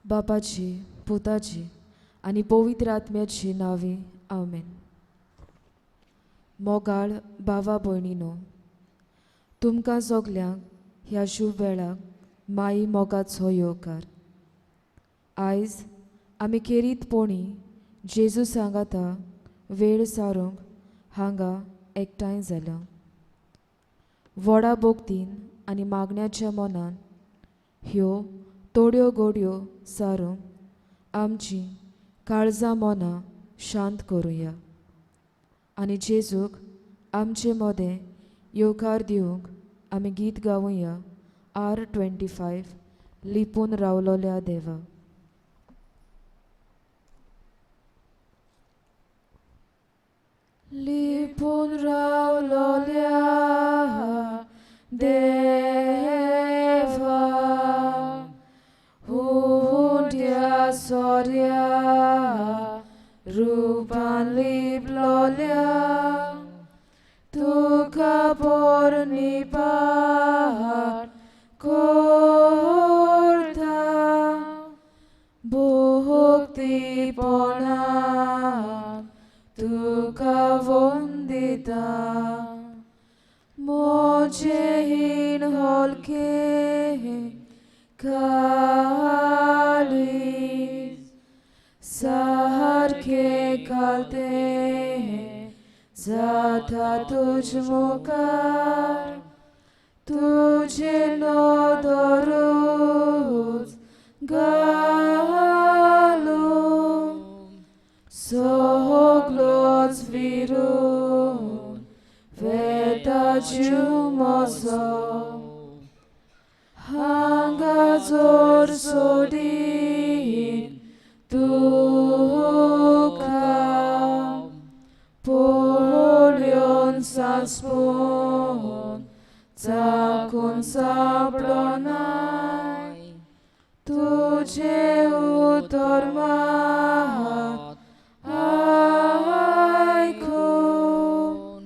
बापाची, पुताची आनी पवित्र आत्म्याची नांवी, आमेन. मोगाळ भावा भयणीनो, तुमकां सगल्यांक ह्या शुभ वेळाक माई मोगाचो येवकार. आयज आमी खेरीतपणी जेजू सांगाता वेळ सारूंक हांगा एकठांय जाल्या. व्हडा भक्तीन आनी मागण्याच्या मनान ह्यो थोड्यो गोड्यो सारूंक आमची काळजां मनां शांत करुया आनी जेजूक आमचे मदें येवकार दिवंक आमी गीत गावया R25 लिपून रावलोल्या देवा. लिपून रावलोल्या देवा, हुंड्या सोऱ्या रुपान लिपलोल्या, तुका पोरणी पाट करता, भक्तीपणान तुका वंदिता. म्हजें हीण हलकें काळीज सारकें कालतें जाता तुज मुखार, तुजें नदरूच घालून सगलोच विरून वेता जीव म्हजो. हांगा जोर सोडीन तुका, पळोवन सांसपून चाकून सांपडनाय, तुजें उतर मात आयकून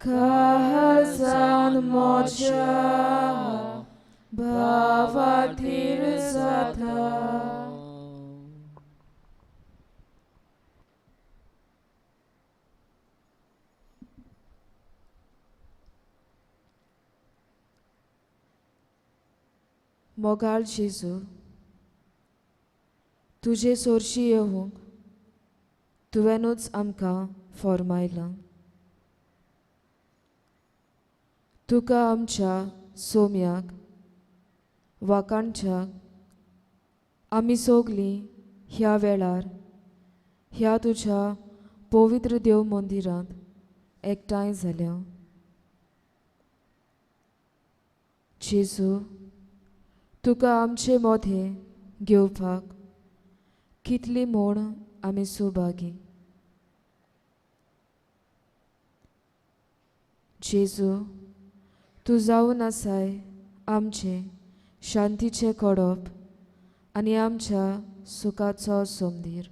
काळजान म्हज्या भावातीर जाता. मोगाळ जेजू, तुजे सोरशी येवंक तुवेंनूच आमकां फॉर्मायलां. तुका आमच्या सोम्याक वाखाणच्याक आमी सगलीं ह्या वेळार ह्या तुज्या पवित्र देव मंदिरांत एकठांय जाल्या. जेजू, तुका आमचे मदें घेवपाक कितली म्हूण आमी सुभागी. जेजू, तूं जावन आसाय आमचें शांतीचें कडप आनी आमच्या सुखाचो सोमदीर.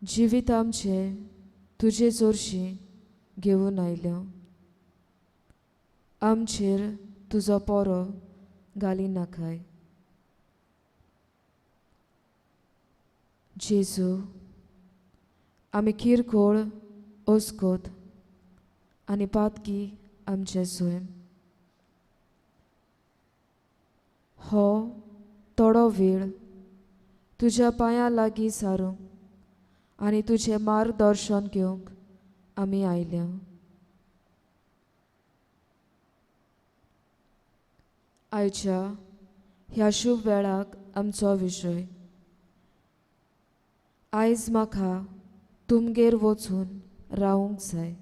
जिवीत आमचें तुजे जोरशी घेवन आयल्या, आमचेर तुजो पोरो घाली नाकाय. जेजू, आमी किरकोळ ओस्कोत आनी पातकी आमचें स्वयं. हो थोडो वेळ तुज्या पांयां लागीं सारूंक आनी तुजें मार्गदर्शन घेवंक आमी आयल्या. आयच्या ह्या शुभ वेळाक आमचो विशय, आयज म्हाका तुमगेर वचून रावूंक जाय,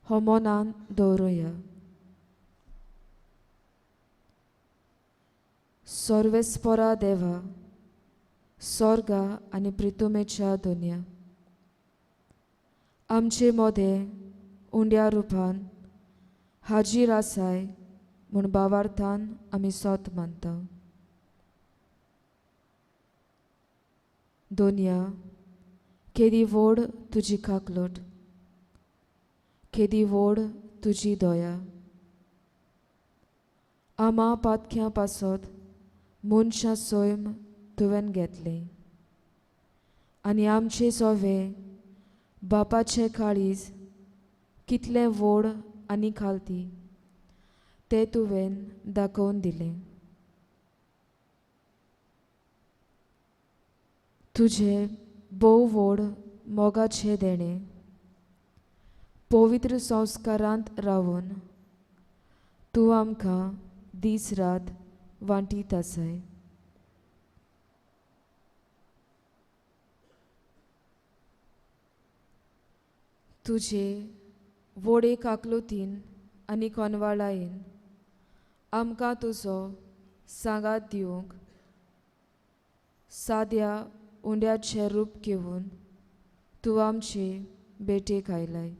हो मनान दवरुया. सर्वेस्परा देवा, स्वर्गा आनी प्रितुमेच्या दुनिया, आमचे मदें उंड्या रुपान हाजीर आसाय म्हूण भावार्थान आमी सोत मानता. दोनया, केदी व्हड तुजी काकलोट, केदी व्हड तुजी दया. आमा पातख्यां पासत मनशां सैम तुवें घेतलें आनी आमचे सोवे बापाचें काळीज कितलें व्हड आनी खालती तें तुवें दाखोवन दिलें. तुजें भोव व्हड मोगाचें देणें पवित्र संस्कारांत रावन तूं आमकां दीस रात वांटीत आसाय. तुजे व्हडे काकलुतीन आनी कोनवाळायेन आमकां तुजो सांगात दिवंक साद्या उंड्याचें रूप घेवन तूं आमचे भेटेक आयलाय.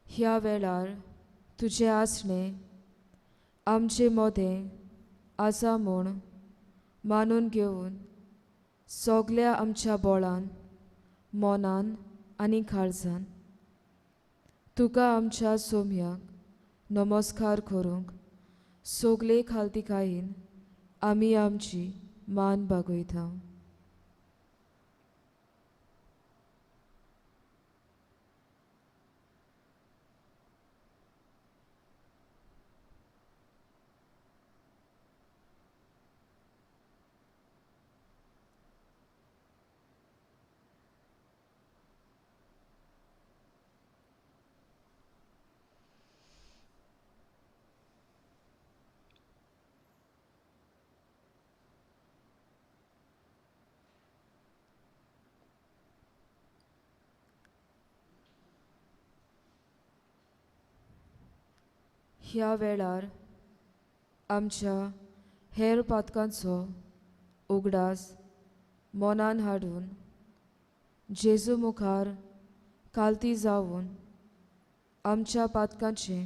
ह्या वेळार तुजें आसणें आमचे मोदें आसा म्हूण मानून घेवन सगल्या आमच्या बोळान मनान आनी काळजान तुका आमच्या सोम्याक नमस्कार करूंक सगले खालतिकायेन आमी आमची मान बागयता. ह्या वेळार आमच्या हेर पातकांचो उगडास मनान हाडून जेजू मुखार कालती जावन आमच्या पातकांचें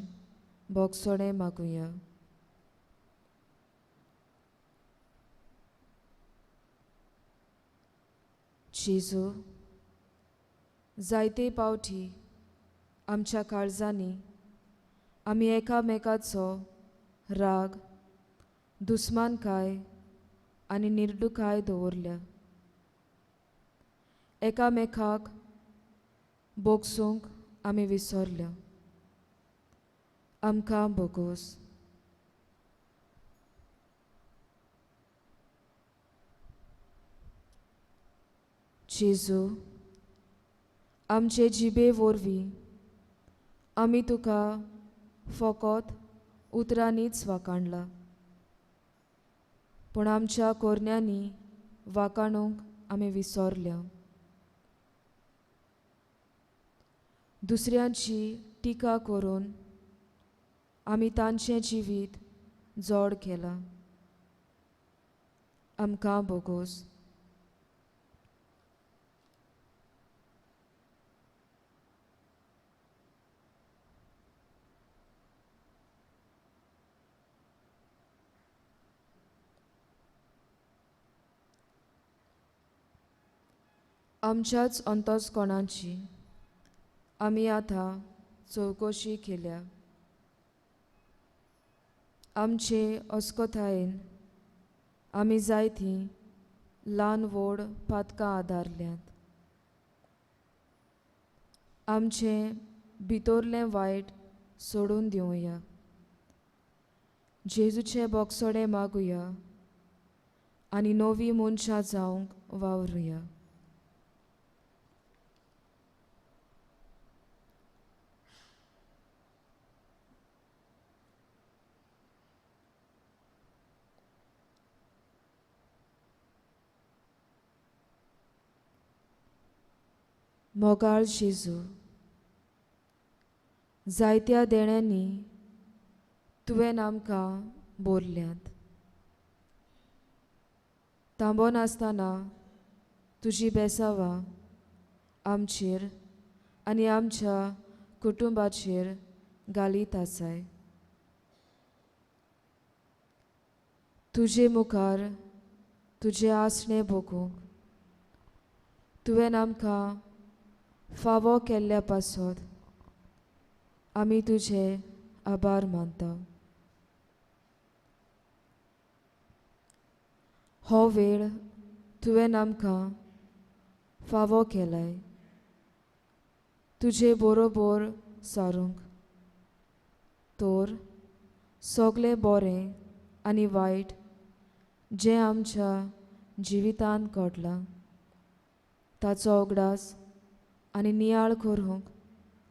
भोगसणें मागुया. जेजू, जायते पावटी आमच्या काळजांनी आमी एकामेकाचो राग, दुस्मानकाय आनी निर्डुकाय दवरल्या. एकामेकाक भोगसूंक आमी विसरल्या. आमकां भोगोस. जेजू, आमचे जिबे वरवीं आमी तुका फकत उतरांनीच वाकाणला, पूण आमच्या कोरण्यांनी वाकाणूंक आमी विसरल्या. दुसऱ्यांची टिका करून आमी तांचें जिवीत जोड केलां. आमकां भोगोस. आमच्याच अंतस्कोणाची आमी आतां चवकशी केल्या. आमचे अस्कतायेन आमी जायतीं ल्हान व्हड पातकां आदारल्यांत. आमचें भितरलें वायट सोडून दिवया. जेजूचें बोगसोडे मागुया आनी नवी मनशां जावंक वावरुया. मोगाळ जेजू, जायत्या देण्यांनी तुवें आमकां बोरल्यांत. तांबो नासतना तुजी बेसावां आमचेर आनी आमच्या कुटुंबाचेर घालीत आसाय. तुजे मुखार तुजें आसणें भोगूंक तुवें आमकां फावो केल्ल्या पासत आमी तुजे आभार मानता. हो वेळ तुवें आमकां फावो केलाय तुजे बरोबर सारूंक, तर सगळें बरें आनी वायट जें आमच्या जिवितांत घडलां ताचो उगडास आनी नियाळ करूंक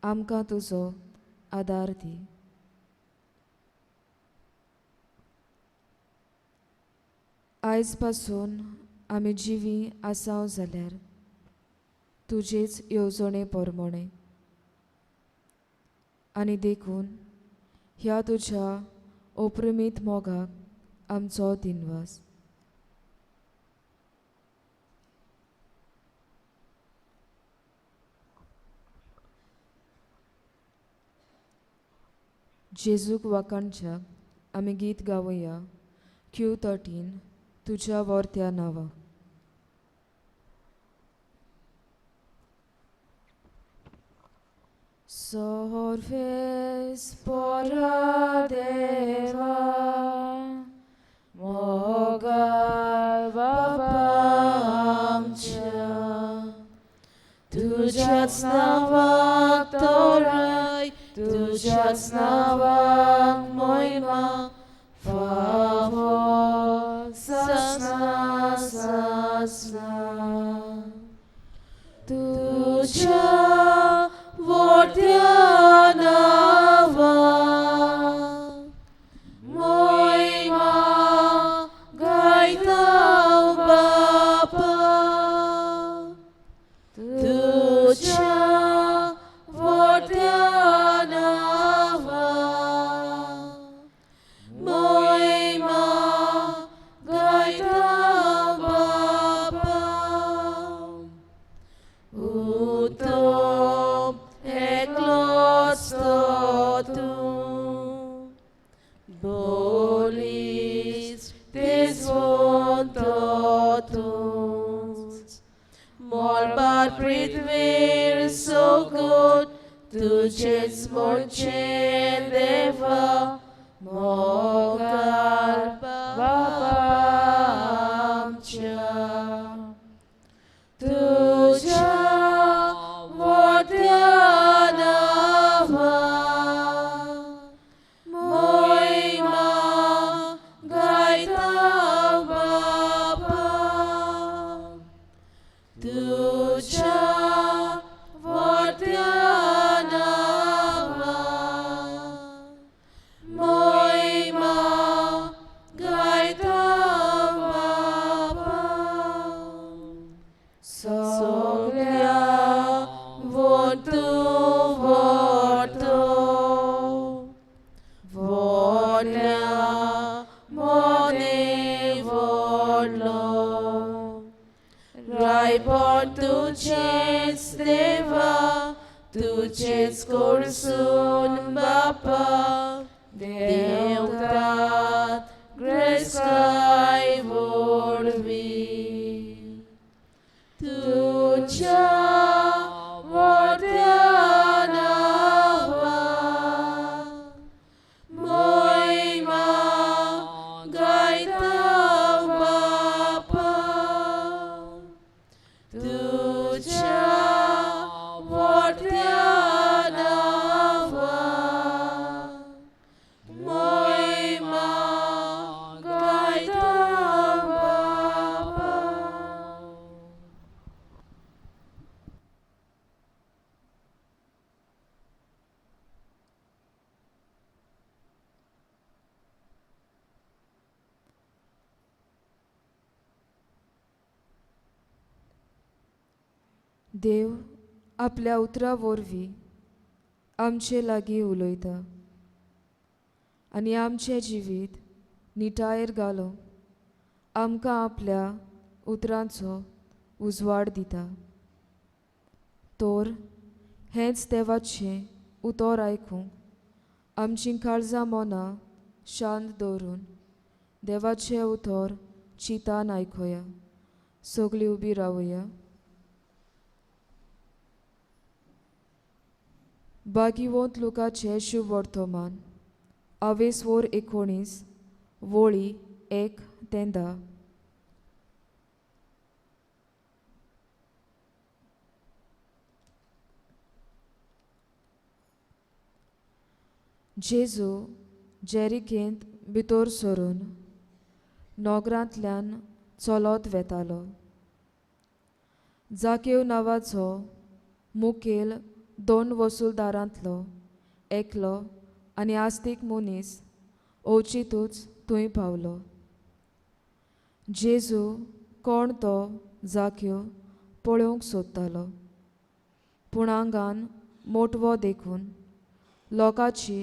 आमकां तुजो आदार दी. आयज पासून आमी जिवी आसाव जाल्यार तुजेच येवजणे प्रमाणे आनी देखून ह्या तुज्या अपरिमीत मोगाक आमचो दिनवास. जेजूक वाखाणच्याक आमी गीत गावया Q13 तुज्या वर्त्या नांवा. Sorves pora deva mogal baba amcha तुझ्याच नावाक Toray तुझ्याच नावाक मोहिमा फावो सासना सासना तुझ्या वर्त्या नावाक मोहिमा गायता बापा तुझ्या वर्त्या नावाक मोहिमा गायता बापा उतोम एकलोच तो तूं बोलीस तेजवंत तूंच मळबार पृथ्वीर सगट तुजेच म्हणचें देवा मोगाळ बापा आमच्या तुझ्या वर्त्या नावाक मोहिमा गायता बापा तुझ्या वर्त्या नावाक मोहिमा गायता बापा सगळ्या वोतू वोतो व्हडल्या मोने व्हडलो रायपण तुजेंच देवा तुजेच कडसून बापा देवतात ग्रेस्ताय वरवीं तुझ्या वर्त्या नावाक मोहिमा गायता बापा तुझ्या वर्त्या नावाक मोहिमा गायता बापा. देव आपल्या उतरा वरवीं आमचे लागीं उलयता आनी आमचें जिवीत निटायेर घालूंक आमकां आपल्या उतरांचो उजवाड दिता. तर हेंच देवाचें उतर आयकूंक आमचीं काळजां मनां शांत दवरून देवाचें उतर चिंतान आयकुया. सगळीं उबी रावया. भागिवंत लोकाचें शुभ वर्तमान. आवेस्वोर 19 वळी 1 ते 10. जेजू जेरिकेंत भितर सरून नगरांतल्यान चलत वेतालो. जाकेव नांवाचो मुखेल दोन वसुलदारांतलो एकलो आनी आस्तीक मनीस अवचितूच थंय पावलो. जेजू कोण तो जाक्यो पळोवंक सोदतालो, पूण आंगान मोटवो देखून लोकांची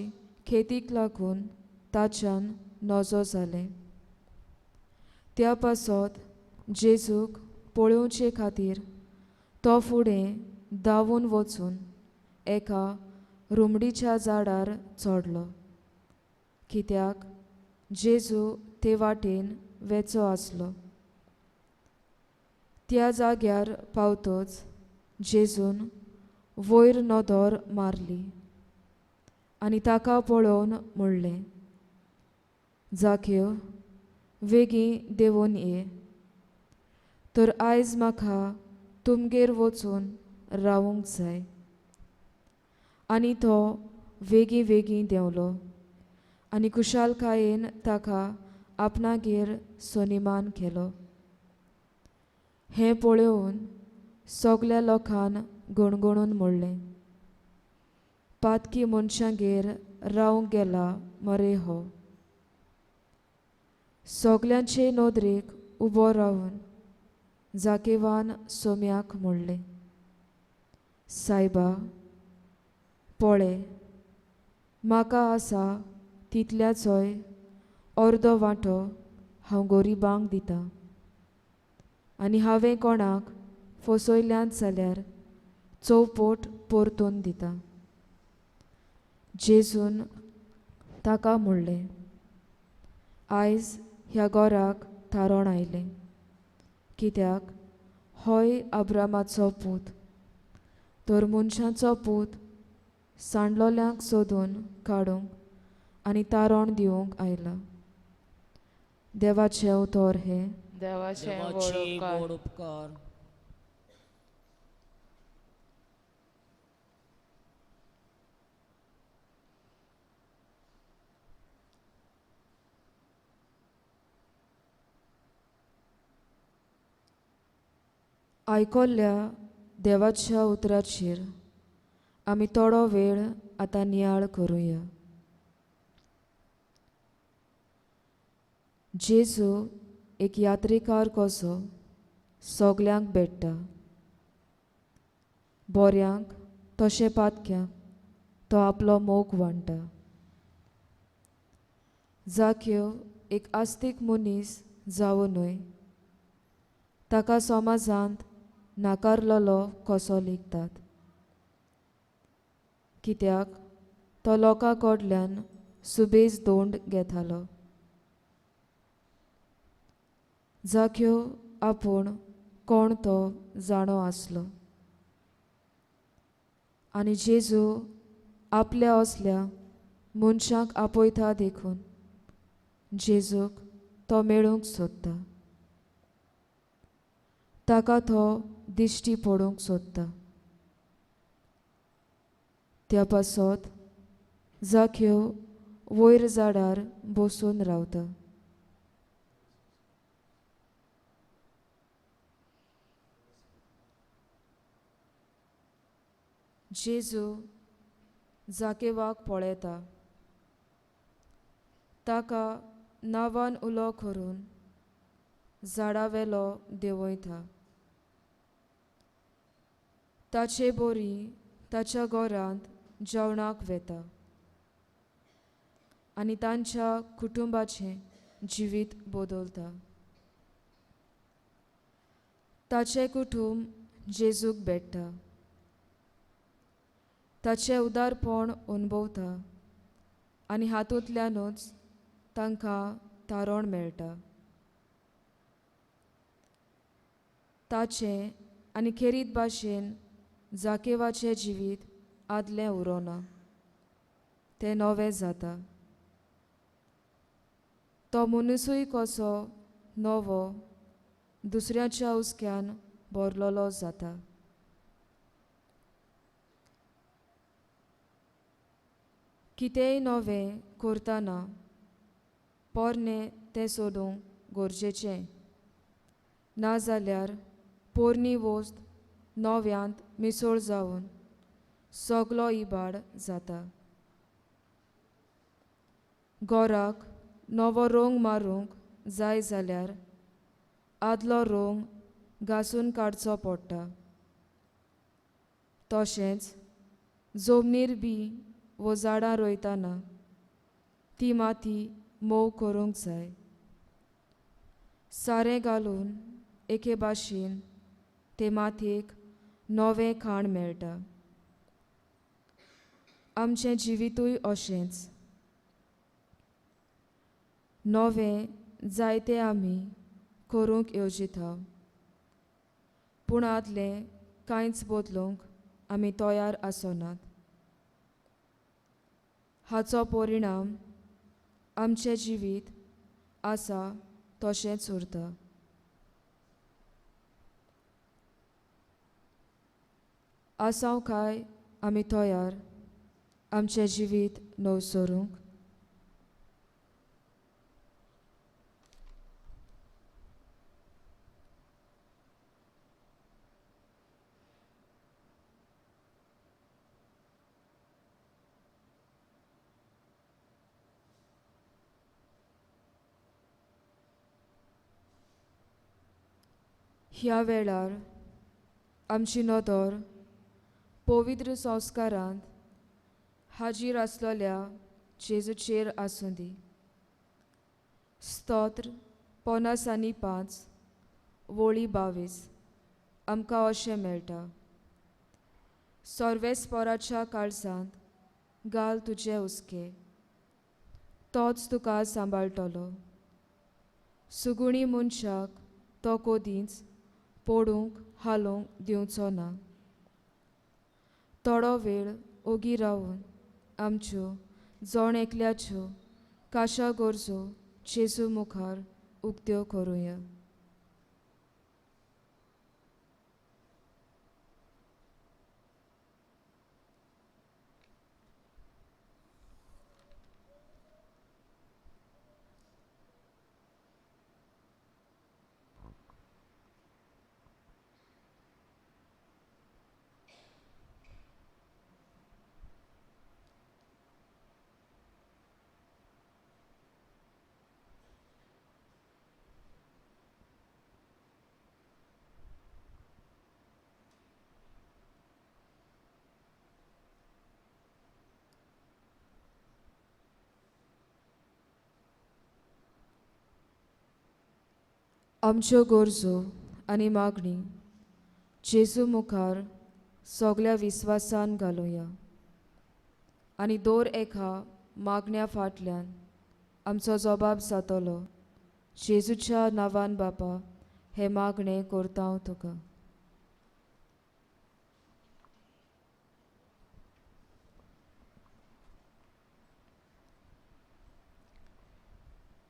खेतीक लागून ताच्यान नजो जालें. त्या पासत जेजूक पळोवचे खातीर तो फुडें धांवून वचून एका रुमडीच्या झाडार चडलो, कित्याक जेजू ते वाटेन वेचो आसलो. त्या जाग्यार पावतच जेजून वयर नदर मारली आनी ताका पळोवन म्हणलें, जाक्यो, वेगीं देंवून ये, तर आयज म्हाका तुमगेर वचून रावूंक जाय. आनी तो वेगीं वेगीं देंवलो आनी खुशालकायेन ताका आपणागेर सनिमान केलो. हें पळोवन सगल्या लोकान गणगणून म्हणलें, पातकी मनशांगेर रावंक गेला मरे हो. सगल्यांचे नदरेक उबो रावन जाकेवान सोम्याक म्हणलें, सायबा, पळय, म्हाका आसा तितल्याचोय अर्दो वांटो हांव गरिबांक दितां आनी हांवें कोणाक फसयल्यांत जाल्यार चौपोट परतून दितां. जेजून ताका म्हणलें, आयज ह्या घराक थारण आयलें, कित्याक होय अब्रामाचो पूत. तर मनशाचो पूत सांडलोल्यांक सोदून काडूंक आनी तारण दिवंक आयला. देवाचें उतर हें. देवाचे व्हड उपकार. आयकल्ल्या देवाच्या उतराचेर आमी थोडो वेळ आतां नियाळ करुया. जेजू एक यात्रेकार कसो सगल्यांक भेट्टा, बोऱ्यांक तशें पातक्यांक तो आपलो मोग वांट्टा. जाक्यो एक आस्तीक मनीस जावं न्हय, ताका समाजांत नाकारलेलो कसो लेखतात, कित्याक तो लोकां कडल्यान सुबेज दोंड घेतालो. जाक्यो आपूण कोण तो जाणो आसलो आनी जेजू आपल्या असल्या मनशांक आपयता देखून जेजूक तो मेळूंक सोदता, ताका तो दिश्टी पडूंक सोदता. त्या पासत जाक्यो वयर झाडार बसून रावता. जेजू जाकेवाक पळयता, ताका नांवान उलो करून झाडावेलो देंवयता. ताचे बोरी ताच्या घरांत जेवणाक वेता आनी तांच्या कुटुंबाचें जिवीत बदलता. ताचें कुटुंब जेजूक भेट्टा, ताचें उदारपण अनुभवता आनी हातूंतल्यानूच तांकां तारण मेळटा. ताचें आनी खेरीत भाशेन जाकेवाचें जिवीत आदलें उरोना, तें नवें जाता. तो मनुसूय कसो नवो दुसऱ्याच्या हुस्क्यान भरलेलो जाता. कितेंय नवें करतना पोरणें तें सोदूंक गरजेचें, नाजाल्यार पोरणी वस्त नव्यांत मिसळ जावन सगलो इबाड जाता. घराक नवो रंग मारूंक जाय जाल्यार आदलो रंग घासून काडचो पडटा. तशेंच जमनीर बी वो झाडां रोयतना ती माती मोव करूंक जाय. सारें घालून एके भाशेन ते मातयेक नवें खाण मेळटा. आमचें जिवितूय अशेंच नवें जायते आमी करूंक येवजिता, पूण आदलें कांयच बदलूंक आमी तयार आसनात. हाचो परिणाम आमचें जिवीत आसा तशेंच उरता. आसाव काय आमी तयार आमचें जिवीत नवसरूंक? ह्या वेळार आमची नदर पवित्र संस्कारांत हाजीर आसलेल्या जेजूचेर आसूं दी. स्तोत्र 55 वळी 22 आमकां अशें मेळटा. सर्वेस्पराच्या काळजांत घाल तुजे हुस्के, तोच तुका सांबाळटलो. सुगुणी मनशाक तो कदींच पडूंक हालोवंक दिवचो ना. थोडो वेळ ओगी रावन आमच्यो जण एकल्याच्यो काशा गरजो जेजू मुखार उक्त्यो करुया. आमच्यो गरजो आनी मागणी जेजू मुखार सगल्या विस्वासान घालुया आनी दर एका मागण्या फाटल्यान आमचो जबाब जातलो. जेजूच्या नांवान बापा हें मागणें करता हांव तुका.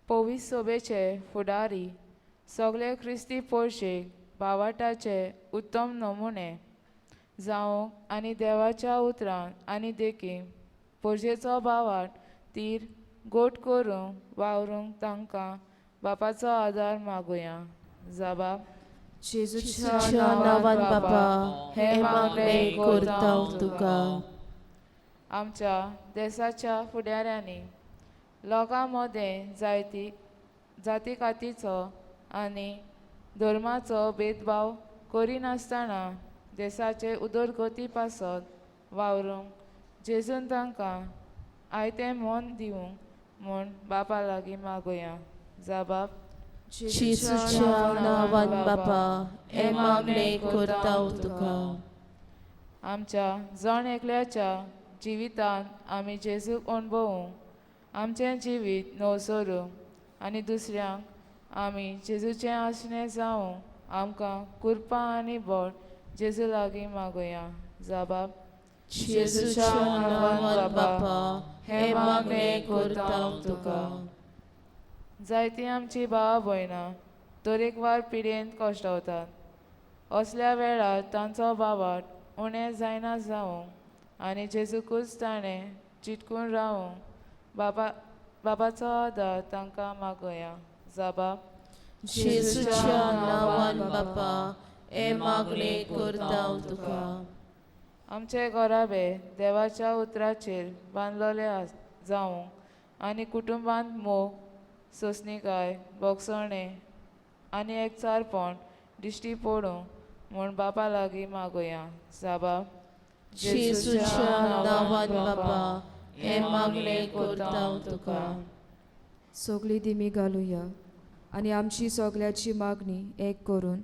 पवित्र सोबेचे फुडारी सगळे क्रिस्ती पोरशेक भावाटाचे उत्तम नमुने जावंक आनी देवाच्या उतरान आनी देखीक पोरशेचो भावाट तीर गोट करूंक वावरूंक तांकां बापाचो आदार मागुया. जाबाब जेजूच्या नांवान बापा हें मागणें करता तुका. आमच्या देसाच्या फुडाऱ्यांनी लोकां मदें जायती जाती कातीचो आनी धर्माचो भेदभाव करिनासतना देसाचे उदरगती पासत वावरूंक जेजून तांकां आयतें मन दिवंक म्हूण बापा लागीं मागुया. जाबाब जेजूच्या नांवान बापा हें मागणें करता तुका. आमच्या जण एकल्याच्या जिवितांत आमी जेजूक अणभवूंक आमचें जिवीत नवसरूंक आनी दुसऱ्यांक आमी जेजूचें आसणें जावंक आमकां कृपा आनी बळ जेजू लागीं मागुया. जाबाब जेजूच्या नांवान बापा हें मागणें करता तुका. जायतीं आमची भावा भयणां तरेकवार पिडेन कश्टवतात. असल्या वेळार तांचो बाबाट उणें जायना जावंक आनी जेजूकूच ताणें चिटकून रावूंक बाबा बाबाचो आदार तांकां मागोया. जाबाब. जेजूच्या नांवान बापा हे मागणें करता तुका. आमचे घराबे देवाच्या उतराचेर बांदलेले जावंक आनी कुटुंबांत मोग, सोंसणीकाय, भोगसणें आनी एकचारपण दिश्टी पडूं म्हूण बापा लागीं मागोया. जाबाब. जेजूच्या नांवान बापा हे मागणें करता तुका. सगळी दिमी घालुया आनी आमची सगळ्याची मागणी एक करून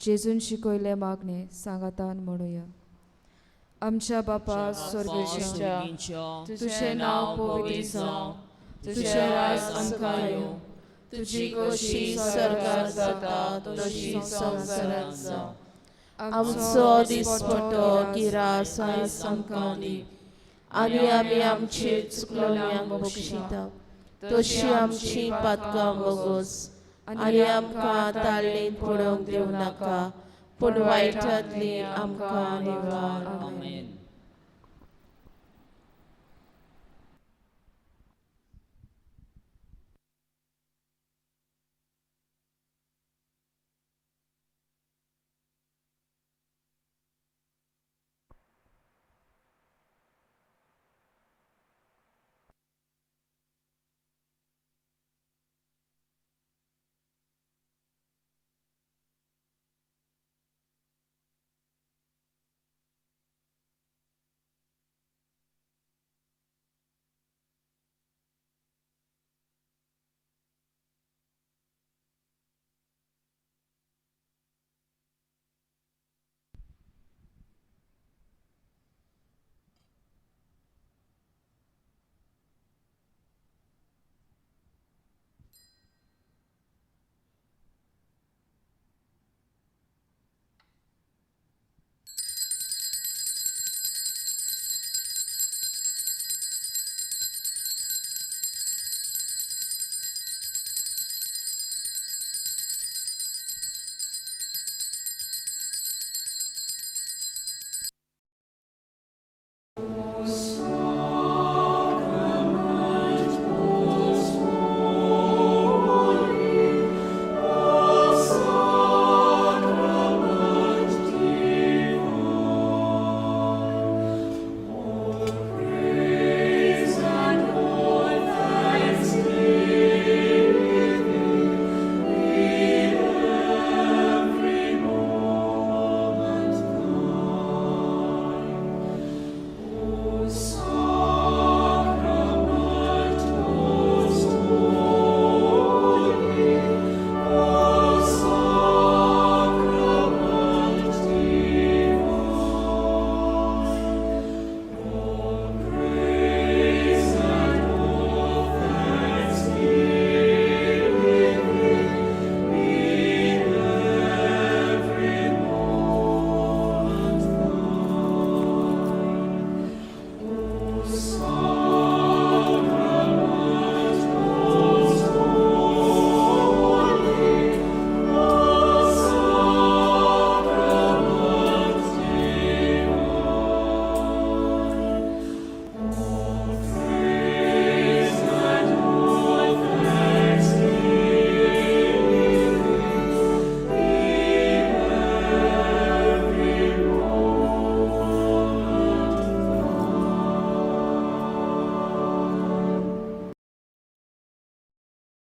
जेजून शिकयले मागणे सांगातान म्हणुया. आमच्या बापा स्वर्गेच्या, तुझें नांव पवित्र जावं, तुझें राज आमकां येवं, तुजी कशी सरकार जाता तशी संवसारांत जावं. आमचो दिसपटो गिरास आयज आमकां दी आनी आमी आमचे चुकलोल्यांक बक्षिता तशी आमची पातकां बोगोस आनी आमकां ताळ्ळेंत पडोवंक दिवं नाका, पूण वायटांतली आमकां निवार. आमेन.